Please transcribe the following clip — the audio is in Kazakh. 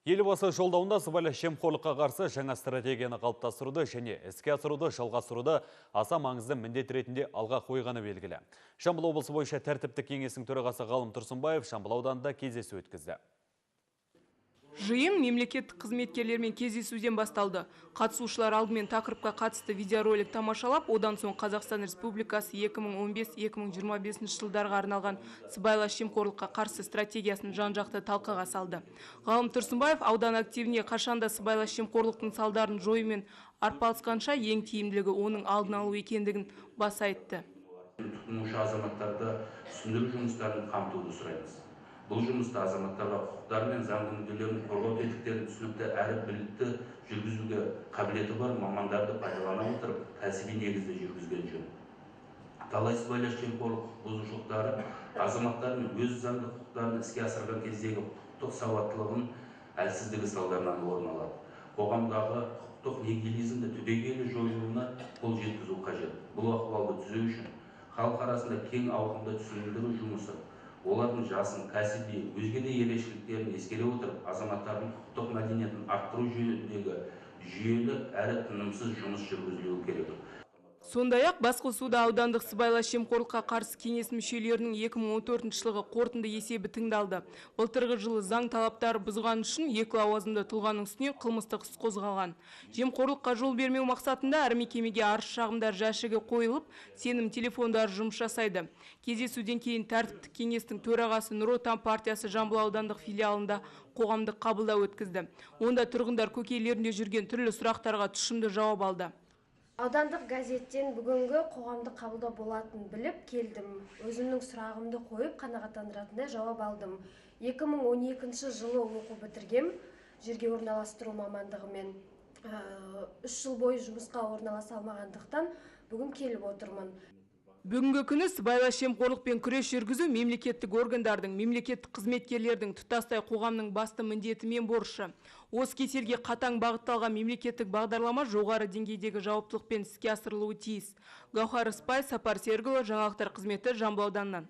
Елбасы жолдауында сыбайлас жемқорлыққа қарсы жаңа стратегияны қалыптастыруды және іске асыруды жалғастыруды аса маңызды міндет ретінде алға қойғаны белгілі. Жамбыл облысы бойынша тәртіптік кеңесінің төрағасы Ғалым Тұрсынбаев Жамбыл ауданында кездесу өткізді. Жиын мемлекеттік қызметкерлермен кездесуден басталды. Қатысушылар алдымен тақырыпқа қатысты видеоролик тамашалап, одан соң Қазақстан Республикасы 2015-2025 жылдарға арналған сыбайлас жемқорлыққа қарсы стратегиясын жан-жақты талқыға салды. Ғалым Тұрсынбаев аудан активіне қашанда сыбайлас жемқорлықтың салдарын жоюмен арпалысқанша ең тиімділігі оның алдын алу екендігін баса айтты. Тұтынушы азаматтарды түсіндіру жұмыстарын қамтуды сұраймыз. Бұл жұмыста азаматтарға құқықтары мен заңды мүдделерін қорғау тетіктерін түсінікті әрі білікті жүргізуге қабілеті бар мамандарды пайдалана отырып, кәсіби негізде жүргізген жөн. Талай сыбайлас жемқорлық құқық бұзушылықтары азаматтардың өз заңды құқықтарын іске асырған кездегі құқықтық сауаттылығының әлсіздігі салдарынан орын алады. Қоғамдағы құқықтық нигилизмді түбегейлі жоюына қол жеткізу қажет. Бұл ахуалды түзеу үшін халық арасында кең ауқымды түсіндіру жұмысы, олардың жасын, кәсіби, өзге де ерекшеліктерін ескере отырып, азаматтардың құқықтық мәдениетін арттыру жөніндегі жүйелі әрі тынымсыз жұмыс жүргізілуі керек. Сондай-ақ басқосуда аудандық сыбайлас жемқорлыққа қарсы кеңес мүшелерінің 2014 жылғы қорытынды есебі тыңдалды. Былтырғы жылы заң талаптары бұзған үшін екі лауазымды тұлғаның үстінен қылмыстық іс қозғалған. Жемқорлыққа жол бермеу мақсатында әр мекемеге арыз шағымдар жәшігі қойылып, сенім телефондары жұмыс жасайды. Кездесуден кейін тәртіптік кеңестің төрағасы Нұр Отан партиясы Жамбыл аудандық филиалында қоғамдық қабылдау өткізді. Онда тұрғындар көкейлерінде жүрген түрлі сұрақтарға тұшымды жауап алды. Аудандық газеттен бүгінгі қоғамдық қабылдау болатынын біліп келдім. Өзімнің сұрағымды қойып, қанағаттандыратындай жауап алдым. 2012 жылы оқу бітіргем, жерге орналастыру мамандығымен. 3 жыл бойы жұмысқа орналаса алмағандықтан бүгін келіп отырмын. Бүгінгі күні сыбайлас жемқорлықпен күрес жүргізу мемлекеттік органдардың, мемлекеттік қызметкерлердің, тұтастай қоғамның басты міндеті мен борышы. Осы кеселге қатаң бағытталған мемлекеттік бағдарлама жоғары деңгейдегі жауаптылықпен іске асырылуы тиіс. Гаухар Ыспай, Сапар Сергұлы, жаңалықтар қызметі, Жамбыл ауданынан.